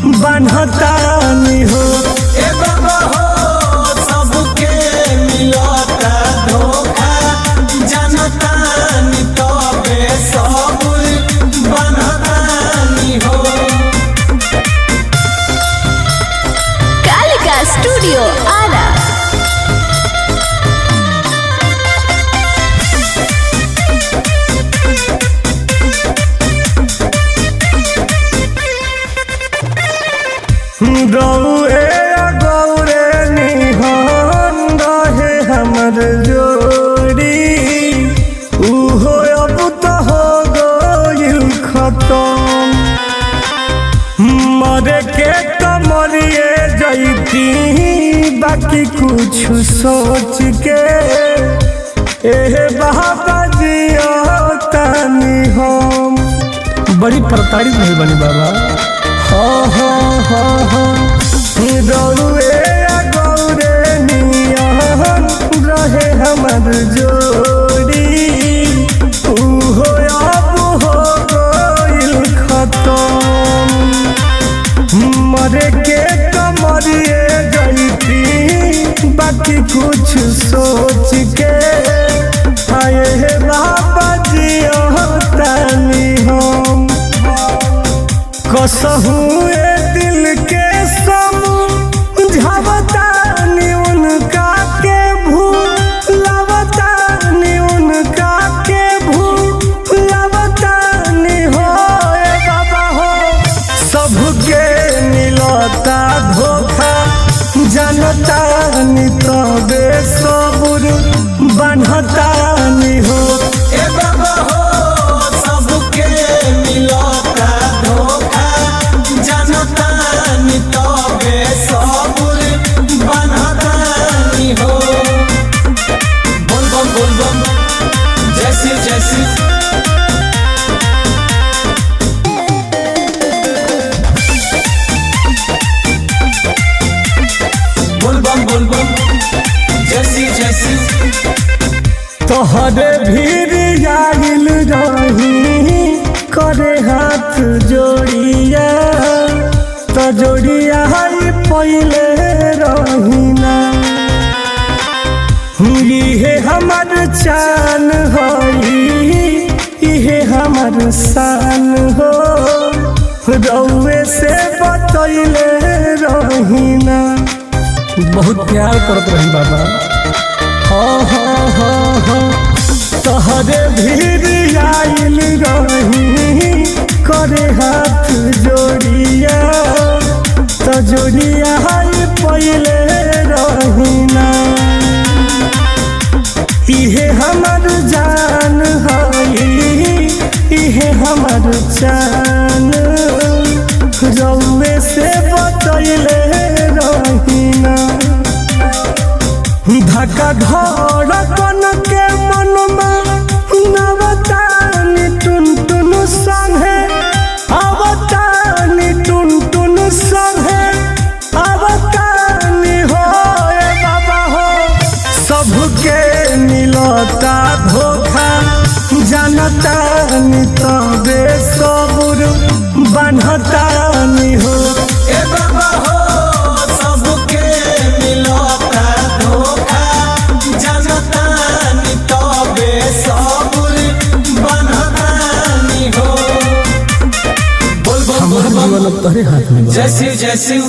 बान्हतानी हो। ए बाबा हो, सबके मिलता धोखा, जनतानी तबे सबुर बनतानी हो। कालिका स्टूडियो आरा। गौरे गौरे निहन रहे हमर जोड़ी, उहो अब तो हो गइल खतम। मरे के तो मरिए जैती, बाकी कुछ सोच के एह बाबा जियतानी हम। बड़ी प्रताड़ित नहीं बनी बाबा। हो हो हो हो, गौरे गौरे नियन रहे हमर जोड़ी, उहो अब हो गइल खतम। मरे के तो मरिए जैती, बाकी कुछ सोच के आए हे बाबा जियतानी हम। कसहु ए दिल के समझावतानी, उनका के भूलावतानी, उनका के भूलावतानी हो। ए बाबा हो, सबके मिलता धोखा, जनतानी तबे सबुर बान्हतानी हो। ए बाबा हो, सबके मिलता धोखा, जनतानी तबे सबुर बनतानी हो। बोल बम बोल बम, जय शिव जय शिव। बोल बम बोल बम, जय शिव जय शिव। तोहरे भीड़ आइल रही करे हाथ जोड़िया, तो जोड़िया हई पहले रही ना। इहे हमर चान होई, इहे हमर शान हो, रउए से बतैले रही ना। बहुत प्यार करत रही बाबा। हो हो हो हो, तोहरे भीड़ आइल रही करे हाथ जोड़िया, तो जोड़िया हई पहले रही ना। इहे हमर जान हई, इहे हमर चान, रउए से बतैले रही ना। धक्का धड़कन के मनमा नवतानी टुन टुन संगे अवतानी, टुन टुन संगे अवतानी हो। ए बाबा हो, सबके मिलता धोखा, जनतानी तबे सबुर बान्हतानी हो। ए बाबा हो, सबके मिलता धोखा, जनतानी तबे सबुर बनतानी हो। बोल बम बोल बम, जीवन अब तोहरे हाथ में बा। जय शिव जय शिव।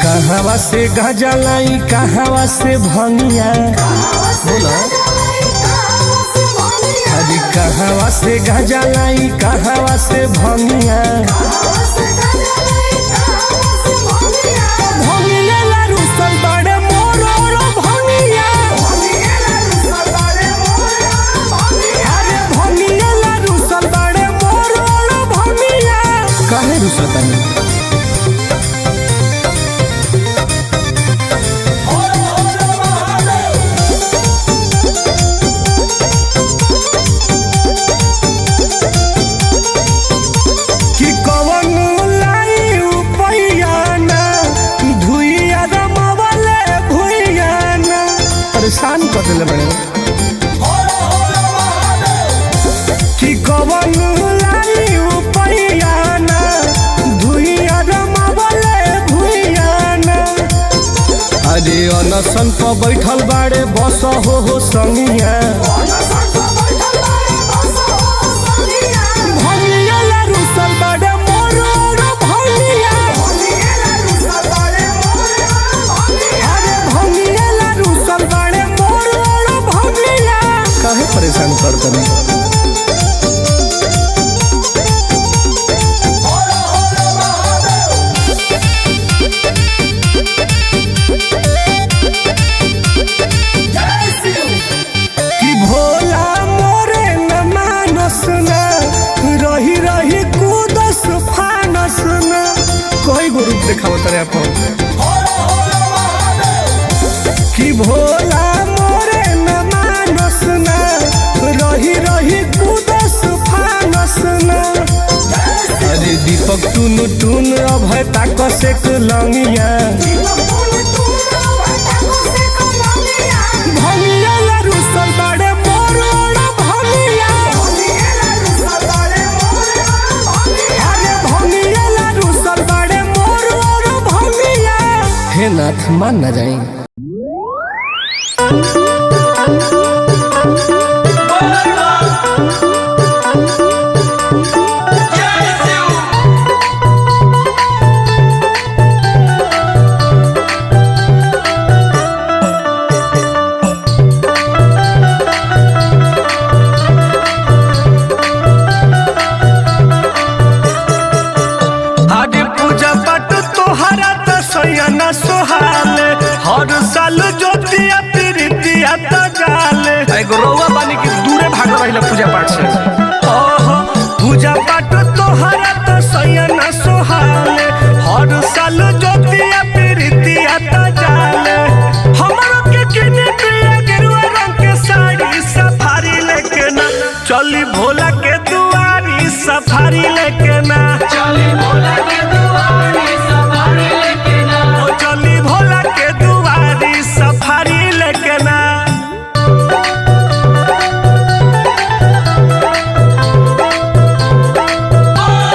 कहवा से गाजा लाई, कहवा से भंगिया, बोला अरे कहवा से गाजा लाई, कहवा से भंगिया। भंगिया ला रुसल बड़े मोरो रो भंगिया, अरे भंगिया ला रुसल बड़े मोरो रो भंगिया। काहे रुसतानी? अनसन पर बैठल बाड़े बस हो संगिया। भंगिया ला रुसल बाड़े मोर और भंगिया। अरे भंगिया ला रुसल बाड़े मोर और भंगिया। काहे परेशान कर तनी। कि भोला मोरे न मानस न, रही रही कूदस फानस न। कोई गो रूप देखावत रे अपन। कि भोला मोरे न मानस न, रही रही कूदस फानस न। अरे दीपक टुन टुन अभय ताकस एक लंगिया। भंगिया ला रुसल बाड़े मोर और भंगिया। अरे भंगिया ला रुसल बाड़े मोर और भंगिया। हे नाथ मान न जाई। अरे पूजा पाठ तोहरा त सैया न सोहाले, हर साल ज्योतिया प्रीतिया त जाले। एगो रउआ बानी की दूरे भाग रहिला पूजा पाठ से। ओहो पूजा पाठ तोहरा त सैया न सोहाले, हर साल ज्योतिया प्रीतिया त जाले। हमरो के किने पिया गेरुआ रंग के साड़ी सफारी लेके ना, चली भोला के दुआरी सफारी लेके ना। चली भोला के दुआरी सवारी लेके ना। ओ चली भोला के दुआरी सफारी लेके ना।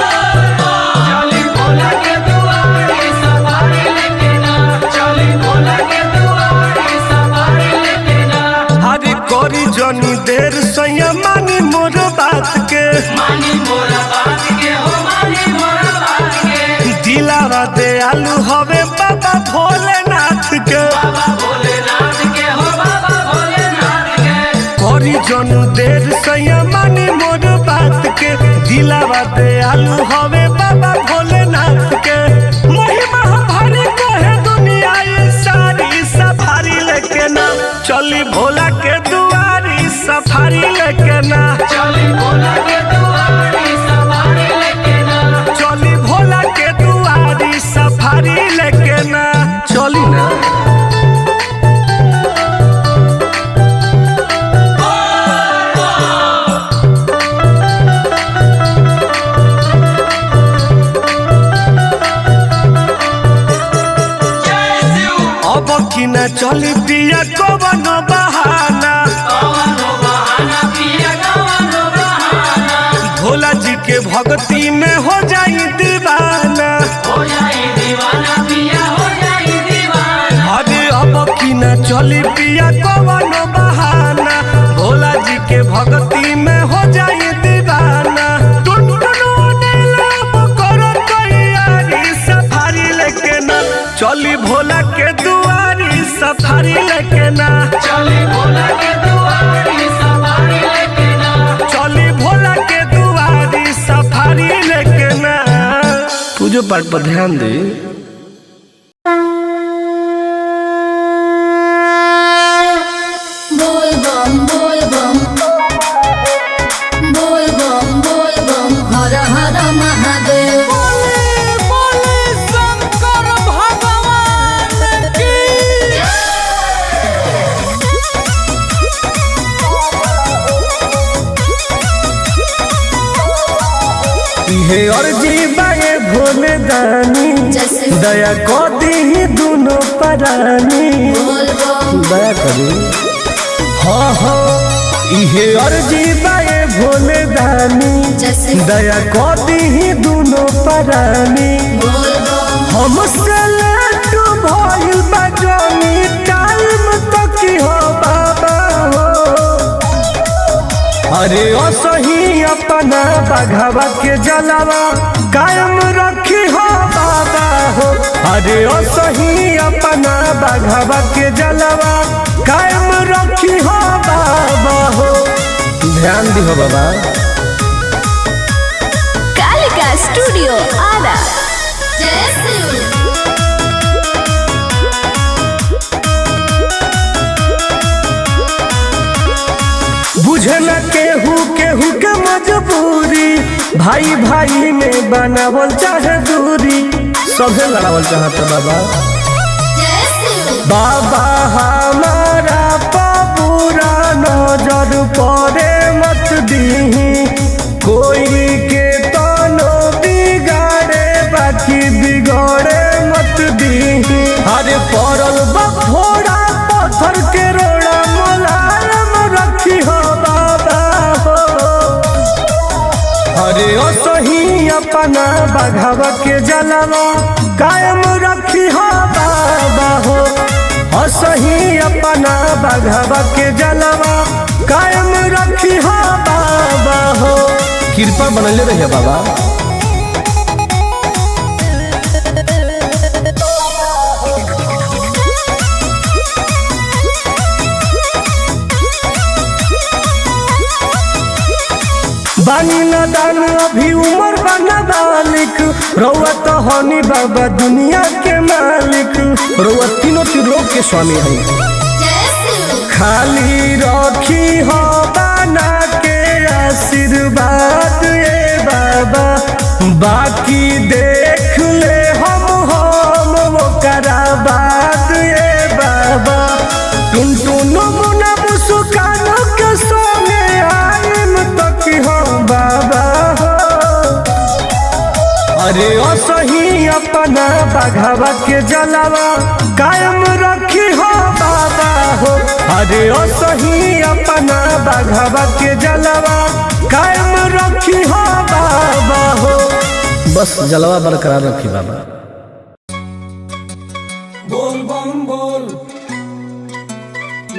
चली भोला के दुआरी सवारी लेके ना। चली भोला के दुआरी सवारी लेके ना। हरी कोरी जनी देर सैया मानी मोर बात के, मानी मोरा बात के हो मानी मोरा बात के। दिलावा दे आलू हवे बाबा भोलेनाथ के। बाबा भोलेनाथ के हो बाबा भोलेनाथ के। कोरी जनु देर सैया मानी मोर बात के, दिलावा दे आलू हवे बाबा भोलेनाथ के। महिमा भारी कहे दुनिया ये सारी सफारी लेके ना, चली भोला के दुआरी सफारी लेके ना। चली भोला के दुआरी सवारी लेके ना। चली भोला के दुआरी सफारी लेके ना। चली ना। अब की ना चली पिया कवन बहाना, कवनो बहाना पिया कवनो बहाना। भोला जी के भक्ति में हो जाई दीवाना। हो जाई दीवाना पिया हो जाई दीवाना। अरे अब की ना चली पिया कवन बहाना, भोला जी के भक्ति में हो जाई दीवाना। टुन टुन अब करो तैयारी सफारी लेके ना, चली भोला के दुआरी सफारी लेके ना। चली भोला के दुआरी सवारी लेके ना। चली भोला के दुआरी सफारी लेके ना। पूजो पाठ पर ध्यान दे। बोल बम बोल बम बोल बम बोल बम हर हर महादेव। इहे अर्जी बाए भोले दानी, जैसे दया को दी दुनो परानी। बोल बम दया करी हाँ हाँ। इहे अर्जी बाए भोले दानी, जैसे दया को दी दुनो परानी। बोल बम हमसे लड्डू भइल बा जनी टाल अरे असही अपना बाघवा के जलावा कायम रखी हो बाबा हो। अरे असही अपना बाघवा के जलावा कायम रखी हो बाबा हो। ध्यान दी हो बाबा। कालिका स्टूडियो आरा। जय शिव। बुझे न केहू केहू के मजबूरी, भाई भाई में बनावल चाहे दूरी, सभे लड़ावल चाहत बाबा। जय शिव। बाबा हमारा पूरा नजर पड़े मत दीही, कोई के तनो बिगाड़े बाकी बिगड़े मत दीही। अरे पड़ल बा फोड़ा पत्थर के रोड़ा मुलायम रखी हो बाबा हो। अरे असही अपना बाघवा के जलावा कायम रखी हो बाबा हो। असही अपना बाघवा के जलावा कायम रखी हो बाबा हो। कृपा बनले रहिए बाबा। बानी न दान अभी उमर बना बालिक, रउआ तो हनी बाबा दुनिया के मालिक। रउआ तीनों त्रिलोक के स्वामी हई। जय शिव। खाली रखी हो बना के आशीर्वाद ए बाबा, बाकी देख ले हम ओकरा बात ए बाबा। टुन टुन मुना मुस्कान के संगे आइम तक हो बाबा हो। अरे असही अपना बाघवा के जलावा कायम रखी हो बाबा हो। अरे असही अपना बाघवा के जलावा कायम रखी हो बाबा हो। बस जलवा बरकरार रखी बाबा। बोल बम बोल,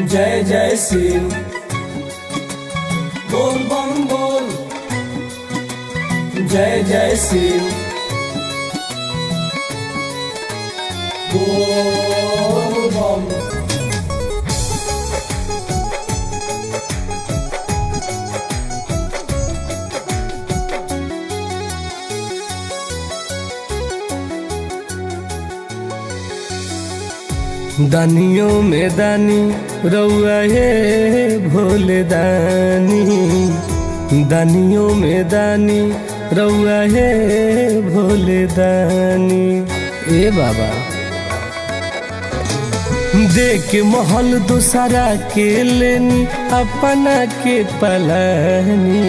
जय जय शिव। बोल बम बोल, जय जय शिव। बोल बम। दानियों में दानी रउआ हे भोले दानी, दानियों में दानी रउआ हे भोले दानी। ए बाबा देख महल दूसरा के लेनी अपना के पलानी।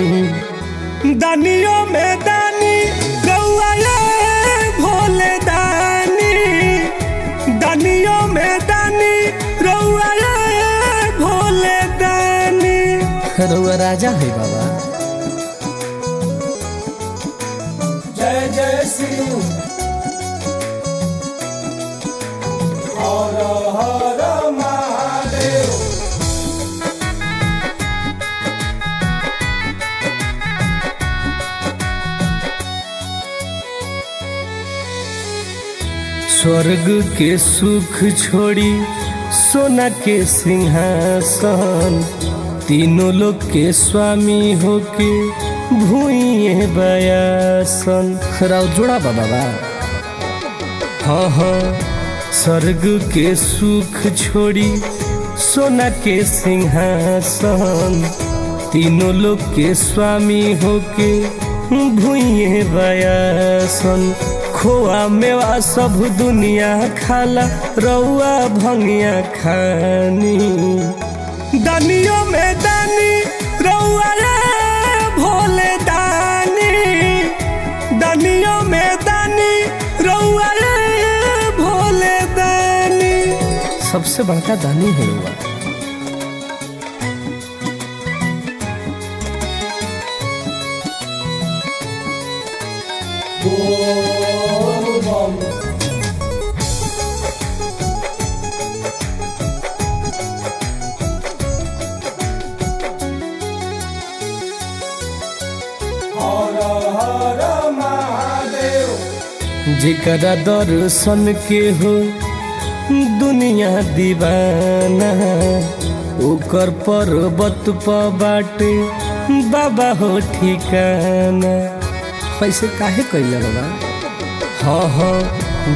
दानियों में दानी रउआ हे भोले दानी, दानियों में दानी रउआ हे भोले दानी। रउआ राजा है बाबा। जय जय शिव। हर हर महादेव। स्वर्ग के सुख छोड़ी सोना के सिंहासन, तीनों लोग के स्वामी होके भूइए बयासन। राव जोड़ा बाबा। हाँ हाँ, स्वर्ग के सुख छोड़ी सोना के सिंहासन, तीनों लोग के स्वामी होके भूइए बयासन। खोआ मेवा सब दुनिया खाला, रउआ भंगिया खानी। दानियों में दानी रउआ रे भोले दानी, दानियों में दानी रउआ रे भोले दानी। सबसे बड़का दानी है रउआ। बोल बम। हर महादेव। जेकरा दर्शन के हो दुनिया दीवाना, ओकर पर्वत प बाटे बाबा हो ठिकाना। ऐसे काहे कैला बाबा? हाँ हाँ,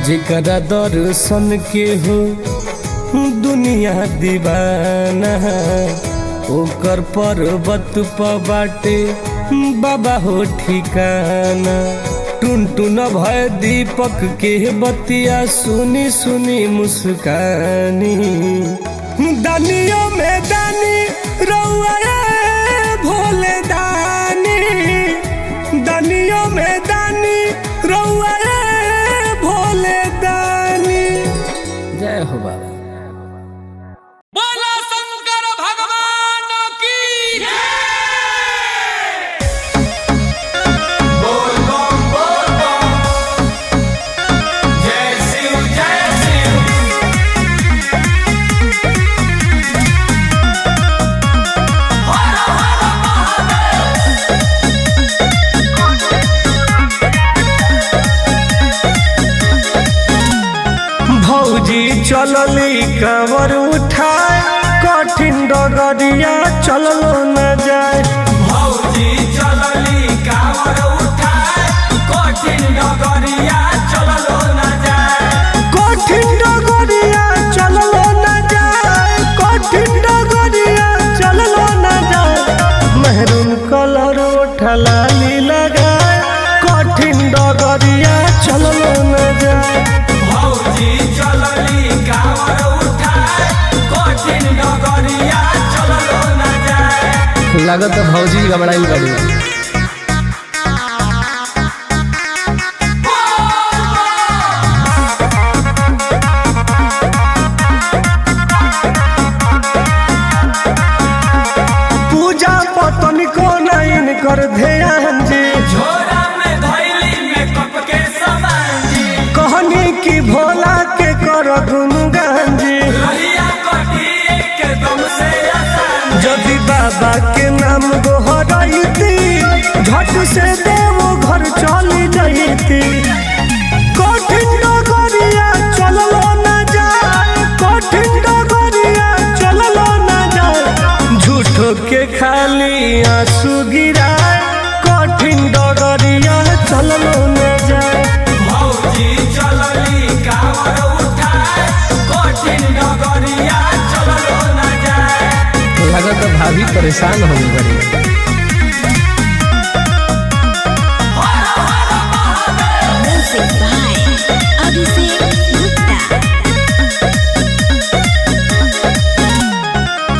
जेकरा दर्शन के हो दुनिया दीवाना, ओकर पर्वत प बाटे बाबा हो ठिकाना। टुन टुन भय दीपक के बतिया सुनी सुनी मुस्कानी। दानियों में दानी रउआ रे भोले दानी, दानियों में दानी रउआ रे भोले दानी। जय हो बाबा। बोला शंकर भगवान की बोल बम बोल बम, जय शिव जय शिव। हर हर महादेव। भौजी चलली कांवर उठाए, कठिन डगरिया चललो न जाए। भौजी चलली कांवर उठाए, कठिन डगरिया चललो न जाए। कठिन डगरिया चललो न जाए, कठिन डगरिया चललो न जाए। मेहरून कलर उठलाली लगाए, कठिन डगरिया चललो न जाए। भौजी चलली कांवर उठाए, कठिन डगरिया चललो न जाए। लागत है भौजी घबराइल बाड़ी। पूजा पतन को नयन कर ध्यान जी, झोरा में धैली मेकअप के सामान जी। कहनी की भोला के कर गुनगान जी। रहिया कटी एकदम से आसान। यदि बाबा के नाम गोहरैती, झट से देव घर चली जैती। कठिन डगरिया चललो न जाए, कठिन डगरिया चललो न जाए। झूठो के खाली आंसू गिराए, कठिन डगरिया चललो न जाए। भौजी चलली कांवर उठाए, कठिन डगरिया चललो न जाए। लागत है भाभी परेशान हो गई बाड़ी। Music by Abhishek Gupta.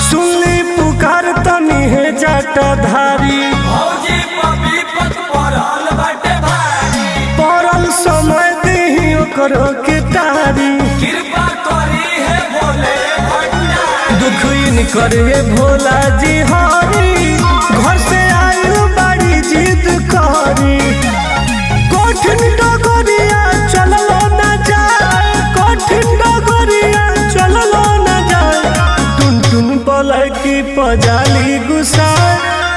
सुनली पुकार तनी है जटाधारी, भौजी पपी पत पड़ल बाटे भारी। पड़ल समय देही ओकरो के तारी। कृपा करी है भोले भंडारी। दुख करे भोला जी हरी, घर से आयु बड़ी जिद करी। कठिन डगरिया चललो न जाए, कठिन डगरिया चललो न जाए। टुन टुन पलकी पजाली गुसाए,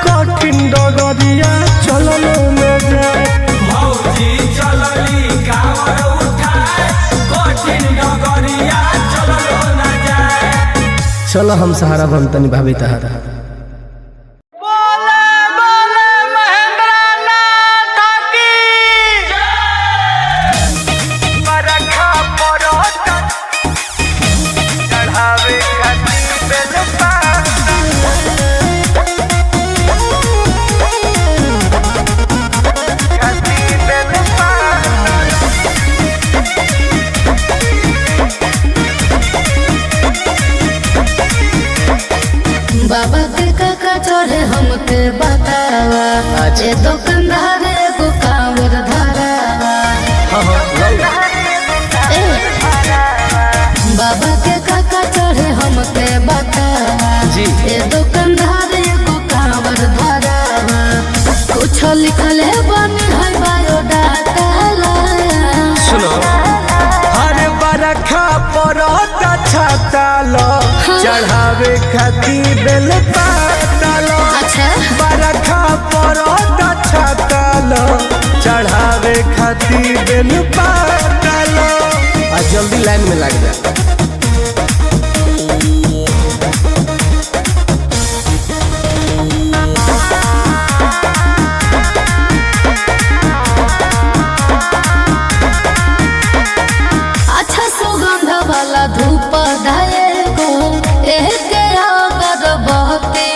कठिन डगरिया चललो न जाए। भौजी चलली कांवर उठाए, कठिन डगरिया चललो न जाए। चलो हम सहारा बनतनी भाभी तहारा। बोले बोले महेंद्र नाथ की बरखा पड़त चढ़ावे खातिर बेलपात। खातिर बेलपात। बाबा के काका चढ़े हमके बतावा, ए दुकानदार एगो कांवर धरावा। ए, बाबा के काका चढ़े हमके बतावा, जी। ए दुकानदार एगो कांवर धरावा। कुछ लिखल है बनी है बायोडाटा। सुनो, हर बरखा पड़त छाता लो, चढ़ावे खातिर बेलपात लो। अच्छा। बरखा पड़त छाता लो, खातिर बेल पातल। आ जल्दी लाइन में लग जा। अच्छा सुगंध वाला धूप धाये को एक अगरबत्ती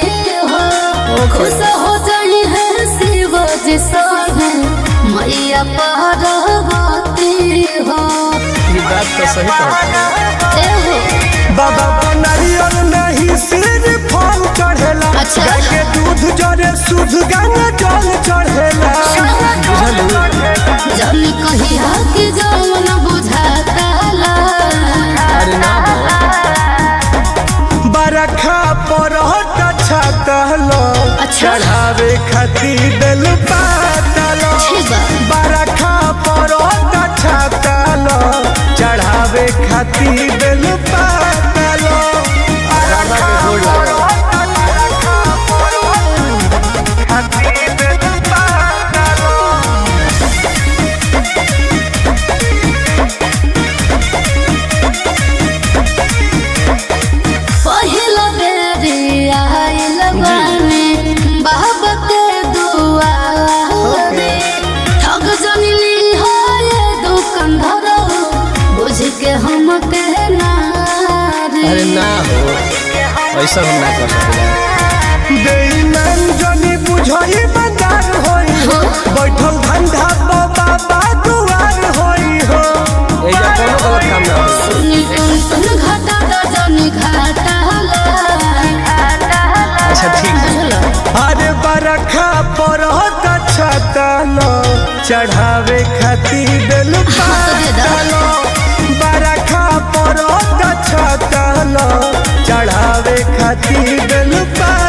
हो। खुश हो जाई है शिव जी संगे मैया पार्वती हो। ये बात तो सही कहत ए हो। बाबा नारियल नहीं सिर फल चढ़ेला। अच्छा। गाय के दूध जरे शुद्ध गंगा जल चढ़ेला। बुझलू। जन कहिया कि जौन बुझाता ला। अरे ना हो। बरखा पड़त छातल। अच्छा। चढ़ावे खातिर बेल पातल। ठीक बा। बरखा पड़त छातल, चढ़ावे खातिर बेल पातल। बाबा के गोड़ लागल। खातिर बेल पातल। पहिला बेरी आइल बानी बाबा के दुआरे। ठग जनली हो ये दुकानदार बुझ के हम के नारी। अरे ना हो, ऐसा हम ना कर सकेला। बेईमान जनी बुझई बाजार होई हो, बैठल धंधा बाबा दुआर होई हो। एजा कोनो गलत काम ना हो। सुनी तुम तुम घाटा रजनी घाटा ला। अच्छा ठीक है। बुझल। अरे बरखा पड़त छतल, चढ़ावे खातिर बेल पातल। बरखा पड़त छतल, चढ़ावे खातिर बेल पातल।